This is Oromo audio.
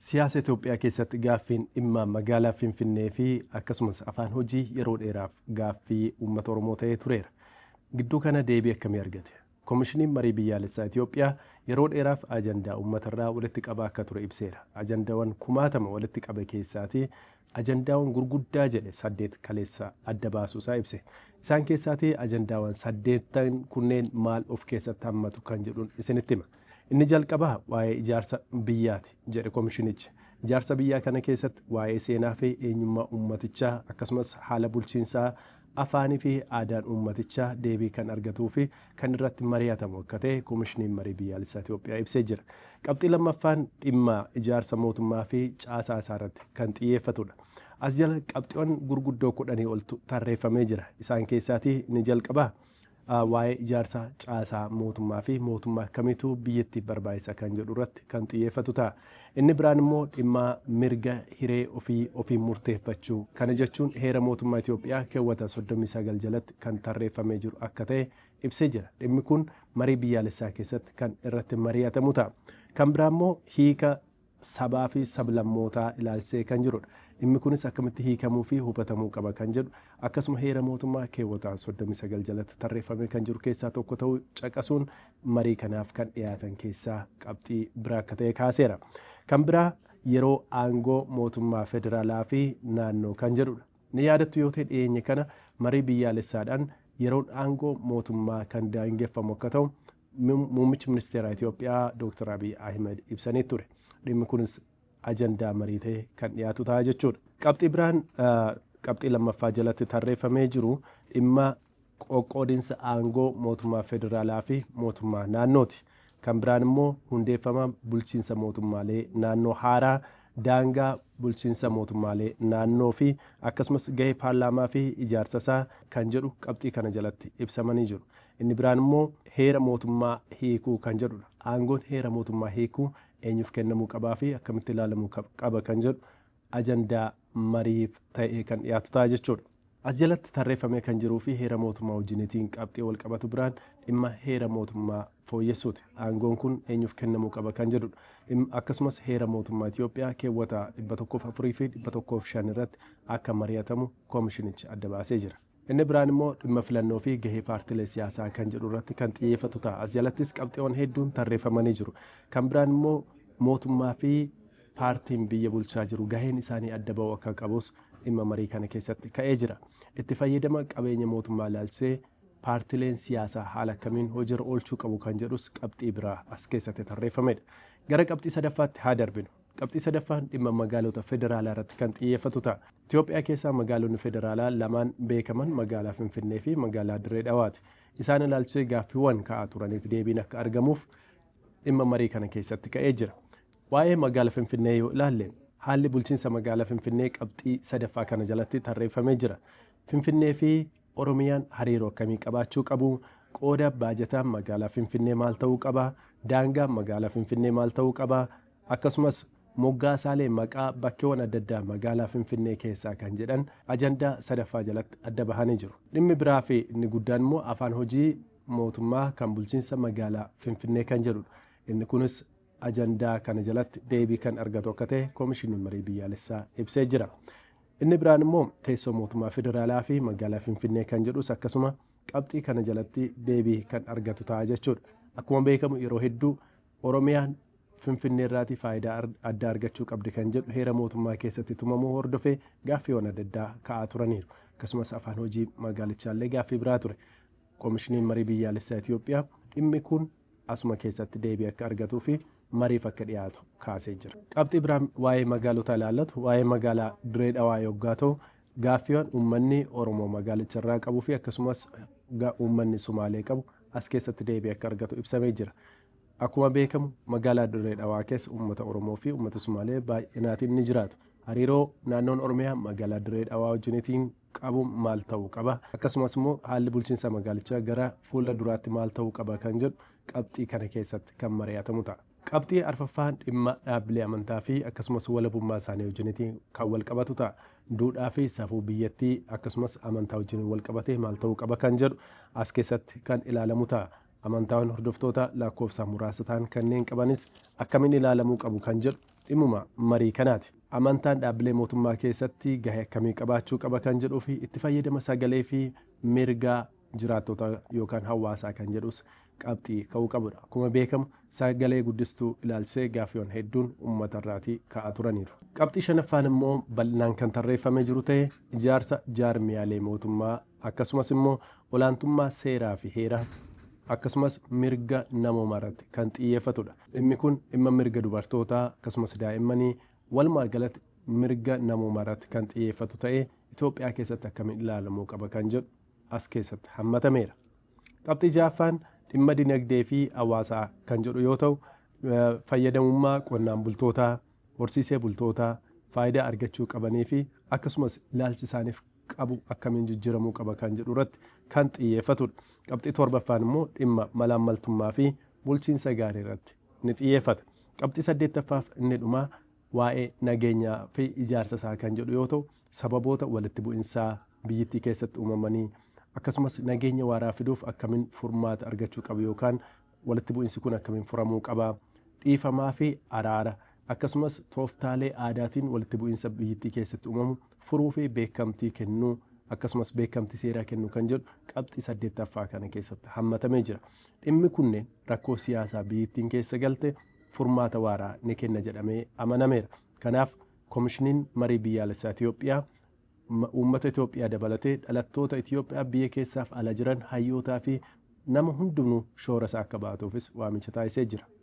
Siyaasa Itoophiyaa keessatti gaaffiin dhimma magaalaa Finfinnee fi akkasumas afaan hojii yeroo dheeraaf gaaffii uummata Oromoo ta'ee tureera. Gidduu kana deebii akkamii argate? Komishiniin Marii Biyyaalessaa Itoophiyaa yeroo dheeraaf ajandaa uummatarraa walitti qabaa akka ture ibseera. Ajandaawwan kumaatama walitti qabe keessaatii ajandaawwan gurguddaa jedhe 8 kaleessa adda baasuusaa ibse. Isaan keessaatii ajandaawwan 8 kunneen maal of keessatti hammatu kan jedhuun isinitti hima. Inni jalqabaa waa'ee ijaarsa biyyaati jedhe komishinichi. Ijaarsa biyyaa kana keessatti waa'ee seenaa fi eenyummaa uummatichaa akkasumas haala bulchiinsaa afaanii fi aadaan uummatichaa deebii kan argatuu fi kan irratti mari'atamu akka ta'e Komishiniin Marii Biyyaalessaa Itoophiyaa ibsee jira. Qabxii lammaffaan dhimma ijaarsa mootummaa fi caasaa isaa irratti kan xiyyeeffatudha. As jala qabxiiwwan gurguddoo 10 oltu tarreeffamee jira. Isaan keessaatii inni jalqabaa waa'ee ijaarsa caasaa mootummaa fi mootummaa akkamiitu biyyattiif barbaachisa kan jedhu irratti kan xiyyeeffatu ta'a. Inni biraan immoo dhimma mirga hiree ofii ofiin murteeffachuu. Kana jechuun heera mootummaa Itoophiyaa keewwata 39 jalatti kan tarreeffamee jiru akka ta'e ibsee jira. Dhimmi kun marii biyyaalessaa keessatti kan irratti mari'atamu ta'a. Kan biraa immoo hiika sabaa fi sablammootaa ilaalchisee kan jirudha. Dhimmi kunis akkamitti hiikamuu fi hubatamuu qaba kan jedhu akkasuma heera mootummaa keewwata 39 jalatti tarreeffamee kan jiru keessaa tokko ta'uu caqasuun marii kanaaf kan dhiyaatan keessaa qabxii biraa akka ta'e kaaseera. Kan biraa yeroo aangoo mootummaa federaalaa fi naannoo kan jedhudha. Ni yaadattu yoo ta'e dhiyeenya kana marii biyyaalessaadhaan yeroon aangoo mootummaa kan daangeffamu akka ta'u muummichi ministeeraa Itoophiyaa Dr. Abiy Ahmed ibsanii ture. Dhimmi kunis ajandaa marii ta'e kan dhiyaatu ta'a jechuudha. Qabxii biraan qabxii lammaffaa jalatti tarreeffamee jiru dhimma qoqqoodinsa aangoo mootummaa federaalaa fi mootummaa naannooti. Kan biraan immoo hundeeffama bulchiinsa mootummaalee naannoo haaraa, daangaa bulchiinsa mootummaalee naannoo fi akkasumas gahee paarlaamaa fi ijaarsa isaa kan jedhu qabxii kana jalatti ibsamanii jiru. Inni biraan immoo heera mootummaa hiikuu kan jedhudha. Aangoon heera mootummaa hiikuu eenyuuf kennamuu qabaa fi akkamitti ilaalamuu qaba kan jedhu ajandaa mariif ta'ee kan dhiyaatu ta'a jechuudha. As jalatti tarreeffamee kan jiruu fi heera mootummaa wajjiniitiin qabxii wal qabatu biraan dhimma heera mootummaa fooyyessuuti. Aangoon kun eenyuuf kennamuu qaba kan jedhudha. Akkasumas heera mootummaa Itoophiyaa keewwata 104 fi 105 irratti akka mari'atamu koomishinichi adda baasee jira. Inni biraan immoo dhimma filannoo fi gahee paartilee siyaasaa kan jedhu irratti kan xiyyeeffatu ta'a. As jalattis qabxiiwwan hedduun tarreeffamanii jiru. Kan biraan immoo mootummaa fi paartiin biyya bulchaa jiru gaheen isaanii adda ba'uu akka qabus dhimma marii kana keessatti ka'ee jira. Itti fayyadama qabeenya mootummaa ilaalchisee paartileen siyaasaa haala akkamiin hojiirra oolchuu qabu kan jedhus qabxii biraa as keessatti tarreeffamedha. Gara qabxii sadaffaatti haa darbinu. Qabxii sadaffaan dhimma magaalota federaalaa irratti kan xiyyeeffatu ta'a. Itoophiyaa keessaa magaalonni federaalaa lamaan beekaman magaalaa Finfinnee fi magaalaa Dirree Dhawaati. Isaan ilaalchisee gaaffiiwwan ka'aa turaniif deebiin akka argamuuf dhimma marii kana keessatti ka'ee jira. Waa'ee magaala Finfinnee yoo ilaalle haalli bulchiinsa magaalaa Finfinnee qabxii sadaffaa kana jalatti tarreeffamee jira. Finfinnee fi Oromiyaan hariiroo akkamii qabaachuu qabu? Qooda baajataa magaalaa Finfinnee maal ta'uu qaba? Daangaan magaalaa Finfinnee maal ta'uu qaba? Akkasumas moggaasaalee maqaa bakkeewwan adda addaa magaalaa Finfinnee keessaa kan jedhan ajandaa sadaffaa jalatti adda bahanii jiru. Dhimmi biraa fi inni guddaan immoo afaan hojii mootummaa kan bulchiinsa magaalaa Finfinnee kan jedhudha. Inni kunis ajandaa kana jalatti deebii kan argatu akka ta'e Koomishiniin Marii Biyyaalessaa ibsee jira. Inni biraan immoo teessoo mootummaa federaalaa fi magaalaa Finfinnee kan jedhus akkasuma qabxii kana jalatti deebii kan argatu ta'a jechuudha. Akkuma beekamu yeroo hedduu Oromiyaan Finfinnee irraatii faayidaa addaa argachuu qabdi kan jedhu heera mootummaa keessatti tumamuu hordofee gaaffiiwwan adda addaa ka'aa turaniiru. Akkasumas afaan hojii magaalichaallee gaaffii biraa ture. Koomishiniin Marii Biyyaalessaa Itoophiyaa dhimmi kun asuma keessatti deebii akka argatuu fi mariif akka dhiyaatu kaasee jira. Qabxii biraan waa'ee magaalotaa ilaallatu waa'ee magaalaa Dirree Dhawaa yoggaa ta'u gaaffiiwwan uummanni Oromoo magaalicharraa qabuu fi akkasumas uummanni Sumaalee qabu as keessatti deebii akka argatu ibsamee jira. Akkuma beekamu magaalaa Dirree Dhawaa keessa uummata Oromoo fi uummata Sumaalee baay'inaatiin ni jiraatu. Hariiroo naannoon Oromiyaa magaalaa Dirree Dhawaa wajjiniitiin qabu maal ta'uu qaba? Akkasumas immoo haalli bulchiinsa magaalichaa gara fuula duraatti maal ta'uu qaba kan jedhu qabxii kana keessatti kan mari'atamu ta'a. Qabxii arfaffaan dhimma dhaabbilee amantaa fi akkasumas walabummaa isaanii wajjiniitiin kan wal qabatu ta'a. Duudhaa fi safuu biyyattii akkasumas amantaa wajjin wal qabatee maal ta'uu qaba kan jedhu as keessatti kan ilaalamu ta'a. Amantaawwan hordoftoota lakkoofsaan muraasa ta'an kanneen qabanis akkamiin ilaalamuu qabu kan jedhu Dhimmuma marii kanaati. Amantaan dhaabbilee mootummaa keessatti gahee akkamii qabaachuu qaba kan jedhuu fi itti fayyadama sagalee fi mirga jiraattota yookaan hawaasaa kan jedhus qabxii ka'uu qabudha. Akkuma beekamu sagalee guddistuu ilaalchisee gaaffiiwwan hedduun uummata irraatii ka'aa turaniiru. Qabxii shanaffaan immoo bal'inaan kan tarreeffamee jiru ta'e ijaarsa jaarmiyaalee mootummaa, akkasumas immoo olaantummaa seeraa fi heeraa, akkasumas mirga namoomaa irratti kan xiyyeeffatudha. Dhimmi kun dhimma mirga dubartootaa akkasumas daa'immanii, walumaa galatti mirga namoomaa irratti kan xiyyeeffatu ta'ee Itoophiyaa keessatti akkamiin ilaalamuu qaba kan jedhu as keessatti hammatameera. Qabxii ja'affaan dhimma dinagdee fi hawaasaa kan jedhu yoo ta'u, fayyadamummaa qonnaan bultootaa, horsiisee bultootaa, faayidaa argachuu qabanii fi akkasumas ilaalchi isaaniif qabu akkamiin jijjiiramuu qaba kan jedhu irratti kan xiyyeeffatudha. Qabxii torbaffaan immoo dhimma malaammaltummaa fi bulchiinsa gaarii irratti ni xiyyeeffata. Qabxii saddeettaffaaf inni dhumaa waa'ee nageenyaa fi ijaarsa isaa kan jedhu yoo ta'u, sababoota walitti bu'insaa biyyittii keessatti uumamanii, akkasumas nageenya waaraa fiduuf akkamiin furmaata argachuu qabu yookaan walitti bu'insi kun akkamiin furamuu qaba, dhiifamaa fi araara, akkasumas tooftaalee aadaatiin walitti bu'insa biyyittii keessatti uumamu furuu fi beekamtii kennuu, akkasumas beekamtii seeraa kennuu kan jedhu qabxii saddeettaffaa kana keessatti hammatamee jira. Dhimmi kunneen rakkoo siyaasaa biyyittiin keessa galte furmaata waaraa ni kenna jedhamee amanameera. Kanaaf Koomishiniin Marii Biyyaalessaa Itoophiyaa uummata Itoophiyaa dabalatee dhalattoota Itoophiyaa biyya keessaaf ala jiran, hayyootaa fi nama hundinuu shoora isaa akka baatuufis waamicha taasisee jira.